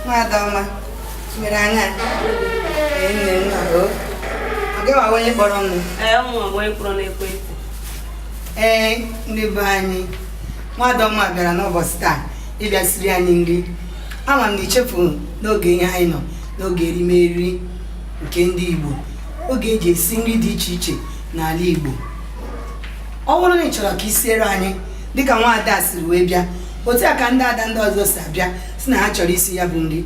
Nwada ọma mere anya. Ee, nne m na o. Ọ gị nwa onye kpọrọ m? Ee, ọ mụ onye kpọrọ n'ekwentị. Ee, ndị be anyị, nwada ọma bịara n'ụbọchị taa ịbịa siri anyị nri. Ama m na ichefu n'oge ihe anyị nọ n'oge erimeri nke ndị Igbo, oge eji esi nri dị iche iche n'ala Igbo. Ọ bụrụ na ị chọrọ ka ị siere anyị dịka nwaada siri wee bịa, otu a ka ndị ada ndị ọzọ si abịa si na ha chọrọ isi ya bụ nri.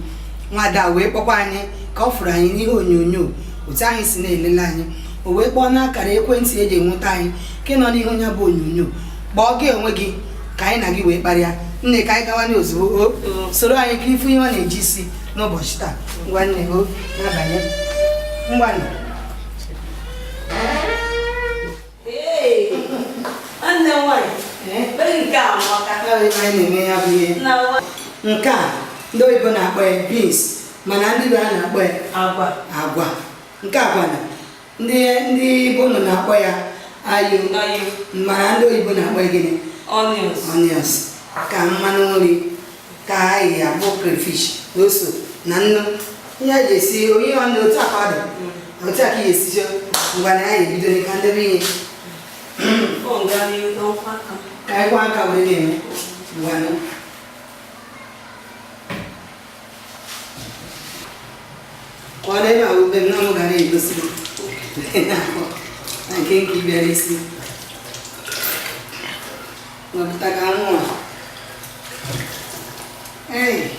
Nwaada wee kpọkwa anyị ka ọ fụrụ anyị n'ihe onyonyo otu anyị si na-elele anyị, o wee kpọọ n'akara ekwentị eji enweta anyị nke nọ n'ihu ya bụ onyonyo. Kpọọ gị onwe gị ka anyị na gị wee kparịa. Nne, ka anyị gawa n'ozugbo o soro anyị ka ifu ihe ọ na-eji isi n'ụbọchị taa. Ngwa nne, o na-abanye. Ngwanụ. Ee, nwanne m nwaanyị, ee, nke a amaka. Ọ bụ ebe anyị na-eme ya bụ ihe. Na nwa Nke a ndị oyibo na-akpọ ya beans, mana ndị Igbo a na-akpọ ya agwa. Agwa. Nke agwa na ndị Igbo nọ na-akpọ ya ayo. Ayo. Mana ndị oyibo na-akpọ ya gịnị? Onions. Onions. Ka mmanụ nri, ka anyị abụ crayfish na ose na nnu. Ihe eji esi onye ọ na otu a ka ọ dị, otu a ka ị ga-esi. Ngwa, na anyị ebido ka ndebe ihe. Ọ nga n'ihu n'ọkwa aka. Ka anyị kwa aka were na-eme. Ngwanụ. Ka ọ na-ebe a ube m na m ga na-egosi gị na nke nke ị bịara isi nwepụta ka nwa. Ee.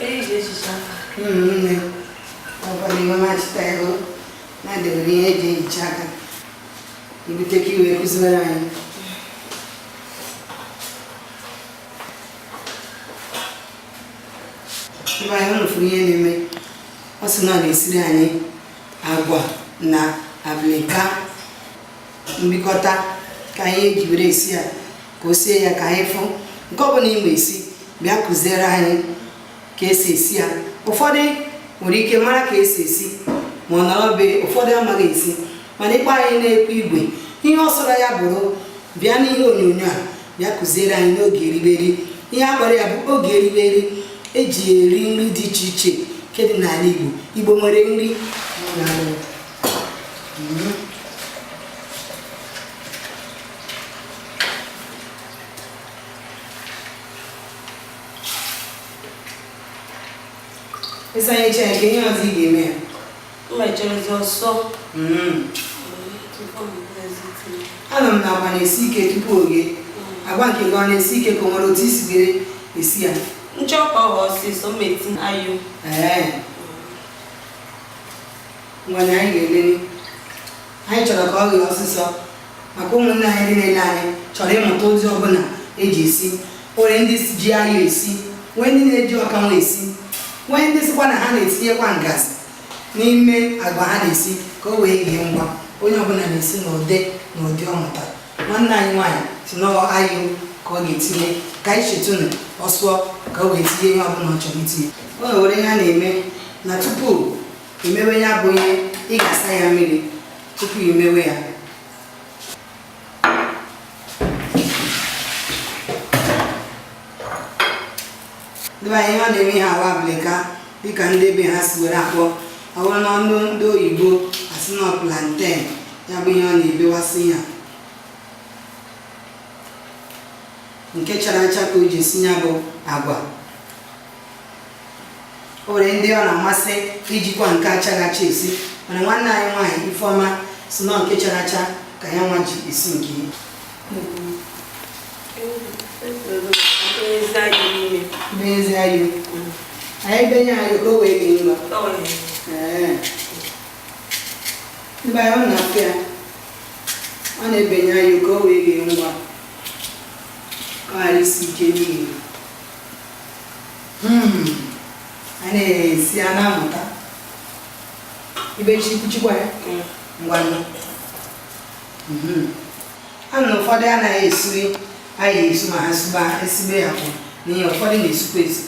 Ee, iji echiche aka. Nne, ọ bụla ihe machita ego na-adebere ihe eji ehicha aka ibute ka iwee kụziere anyị. Mgbe anyị hụrụ fụrụ ihe na-eme, ọ sị na ọ na-esiri anyị agwa na abịlịka mbikọta ka anyị eji were esi ya, ka o sie ya ka anyị fụ. Nke ọ bụla ị ma esi, bịa kụziere anyị ka esi esi ya. Ụfọdụ nwere ike mara ka esi esi ma ọ nọrọ be, ụfọdụ amaghị esi. Mana ịkpọ anyị na-ekwu igwe, ihe ọ sọrọ ya bụrụ, bịa n'ihe onyonyo a bịa kụziere anyị n'oge eriberi. Ihe a kpọrọ ya bụ oge eriberi, eji eri nri dị iche iche nke dị n'ala Igbo. Igbo nwere nri. Ịsanyecha ya, ka ihe ọzọ ị ga-eme ya? M mecherezi ọsọ. Tupu m ezi tinye. Anọ m na agwa na-esi ike tupu oge agwa nke gị, ọ na-esi ike ka o nwere otu isi were esi ya? Nchọ ka ọ ghọọ ọsịsọ, m etinye ayo. Ee, ngwana, anyị ga-elele. Anyị chọrọ ka ọ ghee ọsịsọ maka ụmụnne anyị ndị na-ele anyị chọrọ ịmụta ụzọ ọbụla eji esi. Nwere ndị ji ayo esi, nwee ndị na-eji ọkanwa esi, nwee ndị sịkwa na ha na-etinyekwa ngazi n'ime agwa ha na-esi ka o wee ghee ngwa. Onye ọbụla na-esi n'ụdị n'ụdị ọ mụtara. Nwanne anyị nwaanyị si na ayo ka ọ ga-etinye. Ka anyị chetụnụ ọsụọ ka o wee tinye ihe ọbụla ọ chọrọ itinye. O nwere ihe a na-eme na tupu imewe ya bụ ihe, ị ga-asa ya mmiri tupu imewe ya. Ndị be anyị, ihe ọ na-eme ihe awa abịlịka, dịka ndị be ha si were akpọ. Ọ bụrụ n'ọnụ ndị oyibo, asị na plantain. Ya bụ ihe ọ na-ebewasị ya nke chara acha ka o ji esi ya bụ agwa. O nwere ndị ọ na-amasị ijikwa nke achaghị acha esi, mana nwanne anyị nwaanyị Ifeọma si nọ nke chara acha ka ya nwa ji esi nke ya. Ezi ayo n'ime. N'ezi ayo anyị benye ayo ka o wee dị ngwa. Ee. Ndị anyị, ọ na-afụ ya, ọ na-ebenye ayo ka o wee ghee ngwa, ka ọ ghara isi ike n'ihi anyị na-esi a na-amụta ibechi kwuchikwa ya. Ngwanụ. A na ụfọdụ anaghị esuri anyị esu ma ha suba esibe ya bụ n'ihi ụfọdụ na-esukwa esu.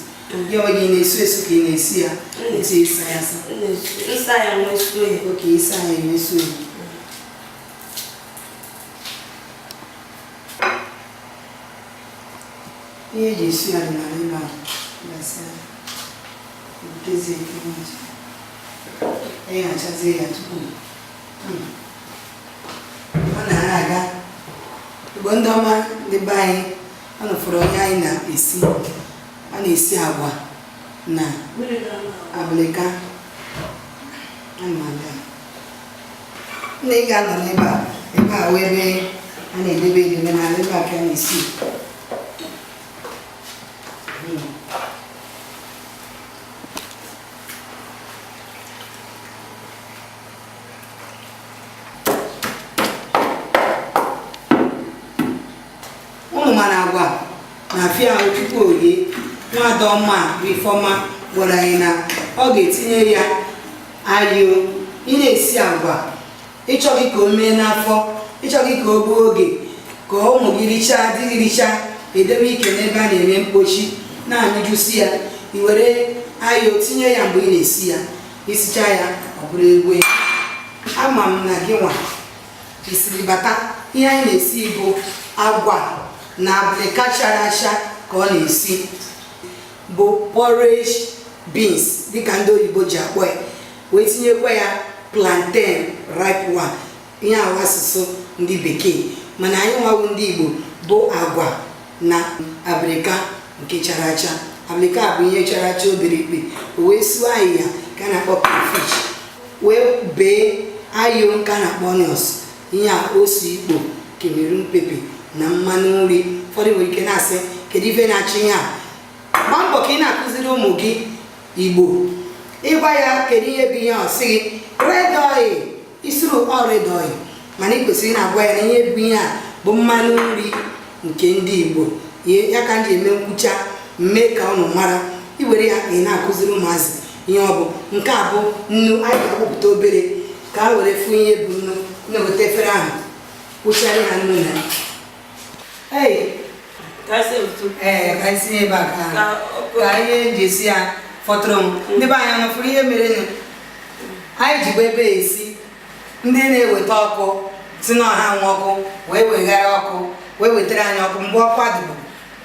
Gị onwe gị, na-esu esu ka ị na-esi ya otu ịsa ya asa? Nsa ya nwee suo ya. Oke ịsa ya emesu ya. Ihe eji esu ya dị n'ala ebe a. Gasịa. Ebutezie efere ji. Anyị hachazie ya tupu ọ na-ara aga. Igbo ndị ọma, ndị be anyị, ọ nụfụrụ onye anyị na-esi. A na-esi agwa na abịlịka. Ana m abịa. Nna, ị ga-anọ n'ebe a, ebe a wee ebe a na-edebe edebe n'ala ebe a ka a na-esi. Ụnụ mara agwa na-afịa ahụ tupu o rie. Nwada ọma bụ Ifeọma gwara anyị na ọ ga-etinye ya ayo. Ị na-esi agwa, ịchọghị ka o mee n'afọ, ịchọghị ka o gbuo oge, ka ụmụ gị richaa, di gị richaa, edebe ike n'ebe a na-eme mkpochi na-anyụjusi ya, i were ayo tinye ya mgbe ị na-esi ya. Isicha ya, ọ bụrụ egwe. Ama m na gị nwa isiri bata. Ihe anyị na-esi bụ agwa na abịlịka chara acha ka ọ na-esi, bụ porridge beans dịka ndị oyibo ji akpọ ya, wee tinyekwa ya plantain ripe one. Ihe ahụ asụsụ ndị bekee, mana anyị nwawu ndị Igbo bụ agwa na abịrịka nke chara acha. Abịrịka bụ ihe chara acha obere ikpe, o wee suo ahịhịa ka a na-akpọ crayfish, wee bee ayo nke a na-akpọ onions, ihe a ose ikpo, Cameroon pepper na mmanụ nri. Ụfọdụ nwere ike na-asị, kedu ife na-achị ihe a? Gbaa mbọ ka ị na-akụziri ụmụ gị Igbo. Ịgwa ya kedu ihe bụ ihe a, ọ sị gị red oil, isuru ọ red oil, mana ị kwesịrị na-agwa ya na ihe bụ ihe a bụ mmanụ nri nke ndị Igbo. Ya ka m ji eme nkwucha mme ka ụnụ mara. Iwere ya ka ị na-akụziri ụmụazị ihe ọ bụ. Nke a bụ nnu. Anyị ga-akpọpụta obere ka a were fụ ihe bụ nnu. Na-eweta efere ahụ, kwụchara ha nnu na ee. Ee, ka anyị sinye ebe a ka ihe eji esi ya fọtụrụ m. Ndị be anyị, nọfụrụ ihe merenụ anyị jikwa ebe a esi. Ndị na-eweta ọkụ si na ọha nwe ọkụ wee weghara ọkụ wee wetara anyị ọkụ mgbe ọkụ adịbụ,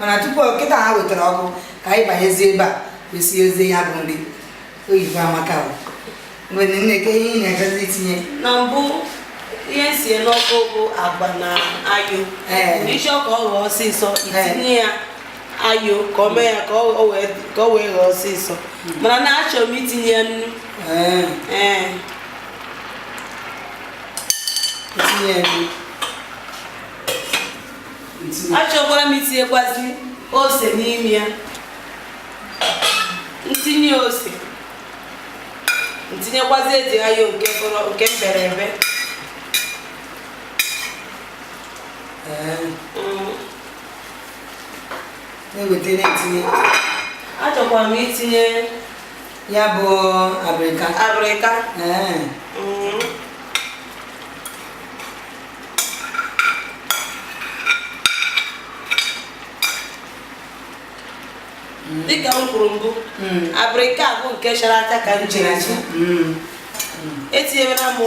mana tupu kịta ha wetara ọkụ ka anyị banyezie ebe a wee sie ozie ya bụ nri oyibo. Amaka bụ mgbe nne ke ihe ị na-achọzi itinye. Na mbụ, ihe nsie n'ọkụ bụ agwa na ayo. Ịchọ ka ọ ghọọ ọsịsọ, itinye ya ayo ka ọ mee ya ka ọ wee ghọọ ọsịsọ, mana na achọrọ m itinye ya nnu. Ee. Itinye ya nnu. Achọkwara m itinyekwazi ose n'ime ya. Ntinye ose, ntinyekwazi ede ayo nke fọrọ nke m bere ebe. Na-eweta na-etinye. Achọkwara m itinye ya bụ abịrịka. Abịrịka. Ee. Dịka m kwuru mbụ, abịrịka bụ nke chara acha ka m jiri Chara acha. Etinyela m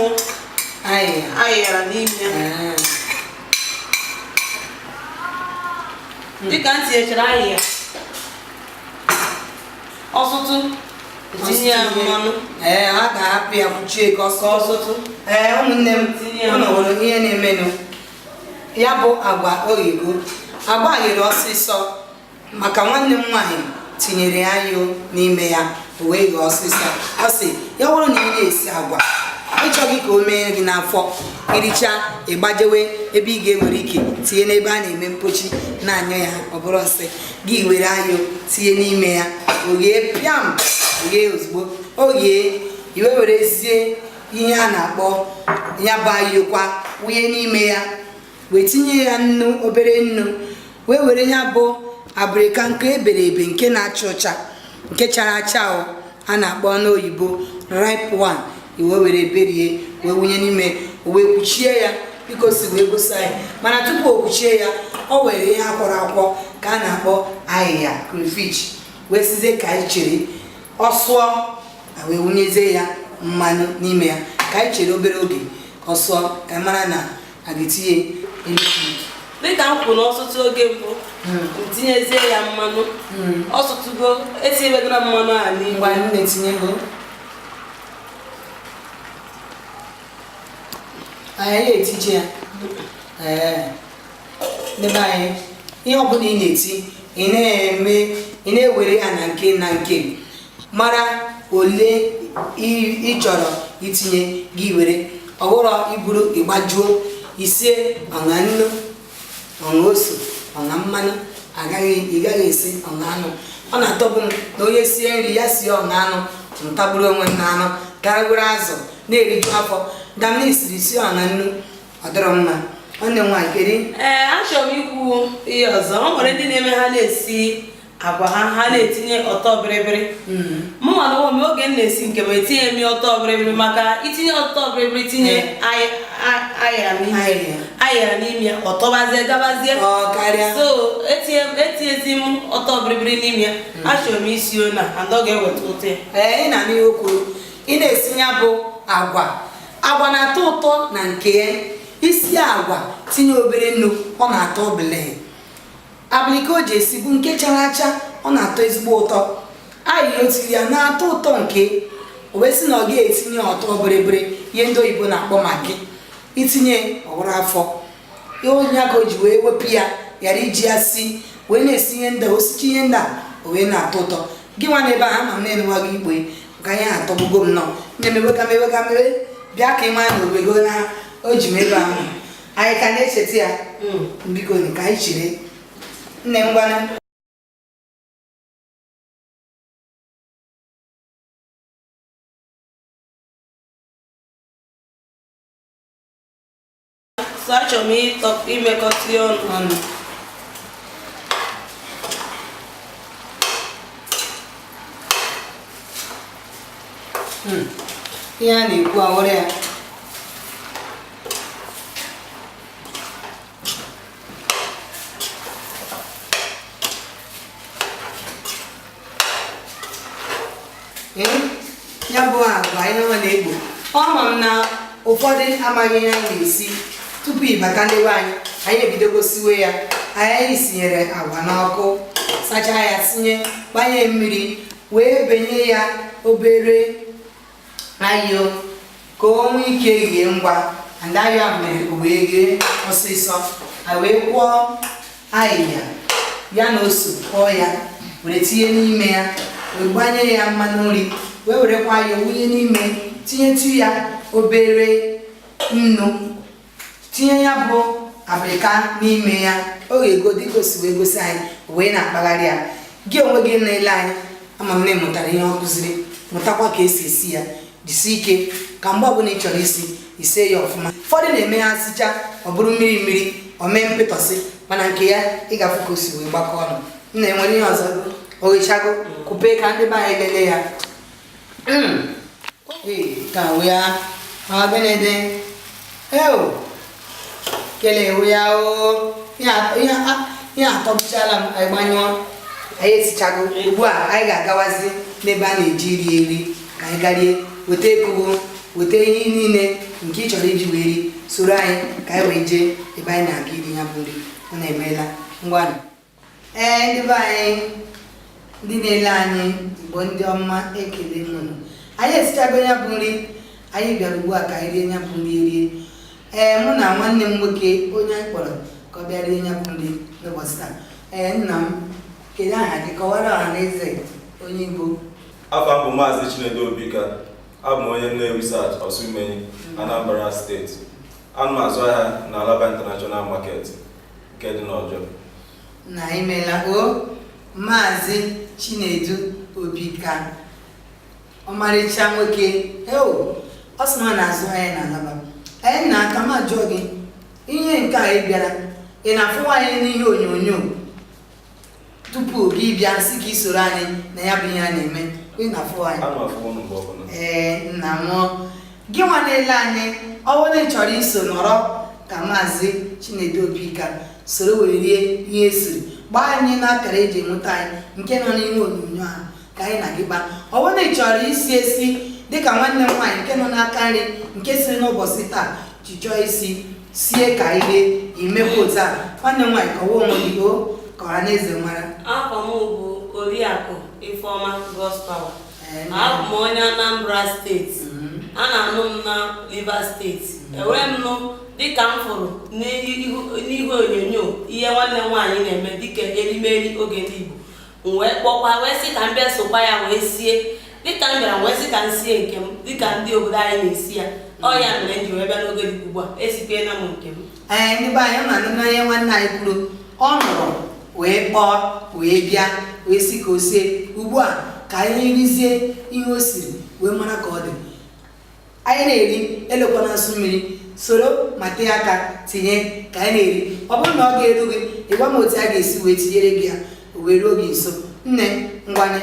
Ayịya. Ayịyara n'ime ya. Dịka m tinyechara ayịya ọtụtụ, tinye ya mmanụ. Ee, a ga-ahapụ ya kwuchie ka ọsọ ọtụtụ. Ee, ụmụnne m, Tinye ya. ụnụ hụrụ ihe na-emenụ. Ya bụ agwa oyibo, agwa ghere ọsịsọ maka nwanne m nwaanyị tinyere ayo n'ime ya, o wee ghee ọsịsọ. Ọ sị ya bụrụ na ị na-esi agwa, ịchọghị ka o mee gị n'afọ, iricha ịgbajewe ebe ị ga-ewere ike tinye n'ebe a na-eme mpochi na-anyụ ya, ọ bụrụ nsị gị, were ayo tinye n'ime ya, o ghee pịam, o ghee ozugbo. O ghee, iwe werezie ihe a na-akpọ ya bụ ayo kwa wụnye n'ime ya, wee tinye ya nnu, obere nnu, wee were ya bụ abịrịka nke ebere ebe nke na-acha ụcha, nke chara acha o a na-akpọ n'oyibo ripe one, iwe were berie wee wụnye n'ime, o wee kwuchie ya. Biko, si wee gosi anyị, mana tupu o kwuchie ya, o were ihe akwọrọ akwọ ka a na-akpọ ahịhịa crayfish wee sizie ka anyị chere ọ sụọ, wee wụnyezie ya mmanụ n'ime ya. Ka anyị chere obere oge ka ọ sụọ, ka anyị mara na a ga-etinye eletrik. Dịka m kwuru n'ọtụtụ oge mbụ, m tinyezie ya mmanụ. Ọtụtụgo etinyebegoro mmanụ a n'ime. Ngwa, m na-etinyego. Anyị etiche ya. Ee, ndị be anyị, ihe ọbụla ị na-eti, ị na-eme, ị na-ewere ya na nke na nke, mara ole ị chọrọ itinye gị were. Ọ bụrụ iburu ịgbajuo isie, ọṅa nnu, ọṅa ose, ọṅa mmanụ, agaghị ị gaghị esi ọṅa anụ. Ọ na-atọbụ m na onye sie nri ya sie ọṅa anụ, m tagburu onwe m na anụ karịgoro azụ na-eriju afọ dam na isiri sie ọṅa nnu. Ọ dịrọ mma. Nwanne m nwaanyị, kedu? Ee, achọrọ m ikwu ihe ọzọ. O nwere ndị na-eme, ha na-esi agwa ha, ha na-etinye ọtọ bịrịbịrị. Mụ nwa na onwe m, oge m na-esi nke m, etinye m ya ọtọ bịrịbịrị, maka itinye ọtọ bịrịbịrị, tinye ayara n'ime Ayara. Ayara n'ime ya, ọ tọbazie gabazie. Ọ karịa. So etinyezi m ọtọ bịrịbịrị n'ime ya. Achọrọ m isi ona and ọ ga-eweta ụtọ ya. Ee, ị na-anụ ihe o kwuru. Ị na-esi ya bụ agwa, agwa na-atọ ụtọ na nke ya. Isi agwa, tinye obere nnu, ọ na-atọ bele. Abịlịka o ji esi bụ nke chara acha, ọ na-atọ ezigbo ụtọ. Ayị o tiri ya na-atọ ụtọ nke o wee sị na ọ ga-etinye ọtọ bịrịbịrị, ihe ndị oyibo na-akpọ Maggi. Itinye ọwụrụ afọ ihe onye aka o ji wee wepụ ya, ghara iji ya si wee na-esi ihe ndị a, osicha ihe ndị a, o wee na-atọ ụtọ. Gị nwa n'ebe ahụ, ama m na-enwewa gị igbe ka ihe atọgbugo m nọ na-emewe ka mewe ka mewe. Bịa ka ị mara na owego na o ji m ebe ahụ. Anyị ka na-echeta ya. Biko, ka anyị chere nne m gwana. So achọrọ m imekọta ya ọnụ. Ọnụ. Ihe a na-ekwu awụrụ ya. Ee, ya bụ agwa ihe ọ na-egbo. Ọ ma m na ụfọdụ amaghị ihe anyị na-esi tupu ịbata ndewe anyị. Anyị ebidogo siwe ya. Anyị sinyere agwa n'ọkụ, sachaa ya, sinye, gbanye mmiri, wee benye ya obere ayo ka o nwee ike ghee ngwa. And ayo a mere o wee ghee ọsịsọ. A wee kwọọ ayịya ya na ose, kwọọ ya, were tinye n'ime ya, wee gbanye ya mmanụ nri, wee werekwa ya wunye n'ime, tinyetụ ya obere nnu, tinye ya bụ abịrịka n'ime ya. Ọ ga-ego dịka o si wee gosi anyị, o wee na-akpagharị ya. Gị onwe gị na-ele anyị, ama m na ị mụtara ihe ọ kụziri, mụtakwa ka esi esi ya. Jisie ike ka mgbe ọbụla ị chọrọ isi, isie ya ọfụma. Ụfọdụ na-eme ha sichaa, ọ bụrụ mmiri mmiri, o mee mpịtọsị, mana nke ya ị ga-afụ ka o si wee gbakọ ọnụ. M na-enwere ihe ọzọ. O ghechago, kwupe ka ndị be anyị lelee ya. Ee, ka wee ọ gịnị dị eo kele ya o. Ihe atọgbuchala m. Anyị gbanyụọ, anyị esichago. Ugbu a anyị ga-agawazi n'ebe a na-eji iri eri ka anyị garie. Weta ekugo, weta ihe niile nke ị chọrọ iji wee ri. Soro anyị ka anyị wee jee ebe anyị na-aga iri ya bụ nri. Ọ na-emeela. Ngwanụ. Ee, ndị be anyị, ndị na-ele anyị, Igbo ndị ọma, ekele m unu. Anyị esichago ya bụ nri. Anyị bịara ugbu a ka anyị rie ya bụ nri erie. Ee, mụ na nwanne m nwoke, onye anyị kpọrọ ka ọ bịa rie ya bụ nri n'ụbọchị taa. Ee, nna m, kedu aha gị? Kọwara ọha na eze onye Igbo. Afa m bụ Maazị Chinedu Obika. Abụ m onye Nnewi South, Osumenyi, Anambra Steeti. Ana m azụ ahịa na Alaba International Market nke dị n'Ọjọọ. Na imela o, Maazị Chinedu Obika, ọmarịcha nwoke. Eo, ọ sị na ọ na-azụ ahịa na Alaba. Anyị na aka m ajụọ gị ihe nke a, ị bịara, ị na-afụwa anyị n'ihe onyonyo tupu gị bịa sị ka ị soro anyị na ya bụ ihe a na-eme, ị na-afụ anyị? Ana m afụ ụnụ mgbe ọbụla. Ee, nna m, gị nwa na-ele anyị, ọ bụrụ na ị chọrọ iso nọrọ ka Maazị Chinedu Obika soro were rie ihe esiri, gbaa anyị n'akara eji enweta anyị nke nọ n'ihe onyonyo ahụ ka anyị na gị gbaa. Ọ bụrụ na ị chọrọ isi esi dịka nwanne m nwaanyị nke nọ n'aka nri nke siri n'ụbọchị taa ji chọọ isi. Sie ka anyị rie. Imekwa otu a, nwanne m nwaanyị, kọwa onwe gị o, ka ọha na eze mara. Afọ m bụ Oriakụ Ifeọma Godspower. Abụ m onye Anambra Steeti. A na-anụ m na Rivers Steeti. Enwere m nụ dịka m fụrụ n'ihu onyonyo ihe nwanne m nwaanyị na-eme dịka erimeri oge ndị Igbo. M wee kpọkwa wee sị ka m bịa sokwa ya wee sie. Dịka m bịara wee sị ka m sie nke m dịka ndị obodo anyị na-esi ya. Ọ ya mere m ji wee bịa n'oge dị ugbu a, esikwena m nke m. Ee, ndị be anyị, ọ na-anụ n'onye nwanne anyị kwuru, ọ nụrụ wee kpọọ wee bịa wee sị ka o sie. Ugbu a ka anyị rizie ihe o siri wee mara ka ọ dị. Anyị na-eri, elekwana nsụ mmiri, soro ma tee aka tinye ka anyị na-eri. Ọ bụrụ na ọ ga-eru gị, ịgwa m otu a ga-esi wee tinyere gị ya, o wee ruo gị nso. Nne, ngwanị.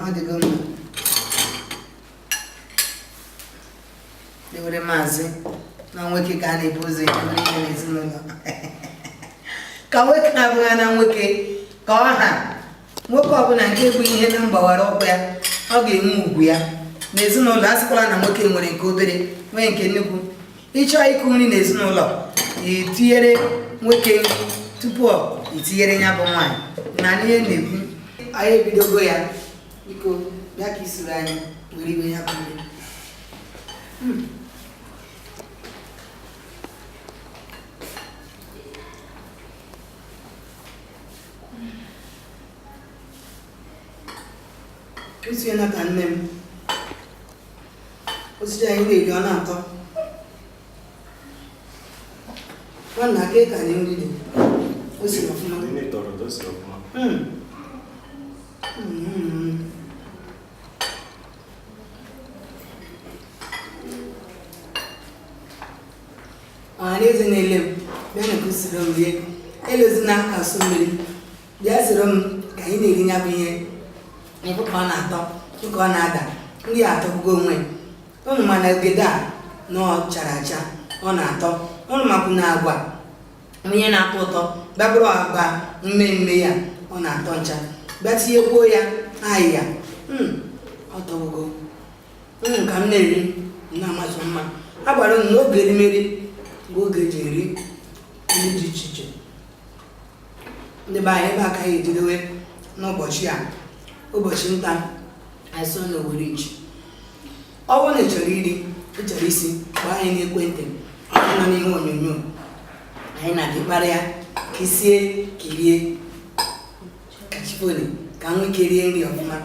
Ọ dịgo mma. Ewere maazị na nwoke ka a na-ebu ụzọ edewere ihe n'ezinụlọ, ka nwoke na-abụghị na nwoke ka ọ ha. Nwoke ọbụla nke bụ ihe na mgbawara ụkwụ ya, ọ ga-enwe ugwu ya n'ezinụlọ. A sịkwala na nwoke nwere nke obere, nwee nke nnukwu. Ịchọọ ịkụ nri n'ezinụlọ, itinyere nwoke nri tupu itinyere ya bụ nwaanyị. Na ihe na-ekwu, anyị ebidogo ya. Biko bịa ka isoro anyị were iwe ya bụ nri. Etinyela ka nne m osisi anyị na-eri, ọ na-atọ. Nwanna aka ka anyị nri dị, o siri ọfụma. Nne tọrọ ụtọ, siri ọfụma. Ọhaneze na-ele m, bịa na soro m rie. Elozina asụ mmiri, bịa soro m ka anyị na-eri ya bụ ihe. Ịfụ ka ọ na-atọ, ka ọ na-ada. Nri atọgbugo onwe unu. Mana ogede a na ọ chara acha, ọ na-atọ unu. Makwu na agwa onye na-atọ ụtọ, bịa bụrụ agwa mmemme ya, ọ na-atọ ncha. Bịa tinyekwuo ya ahịhịa. Ọ tọgbugo ka m na-eri m na-amasị mma. A gwara unu n'oge erimeri bụ oge eji eri nri dị iche iche. Ndị be anyị, ebe a ka anyị ejidewe n'ụbọchị a, ụbọchị nta anyị so n'Owerri nchi. Ọ bụrụ na ị chọrọ iri, ị chọrọ isi, kpọọ anyị n'ekwentị anyị nọ n'ihe onyonyo anyị na gị kparịa ka i sie, ka i rie, ka chifoni ka nwee ike rie nri ọfụma.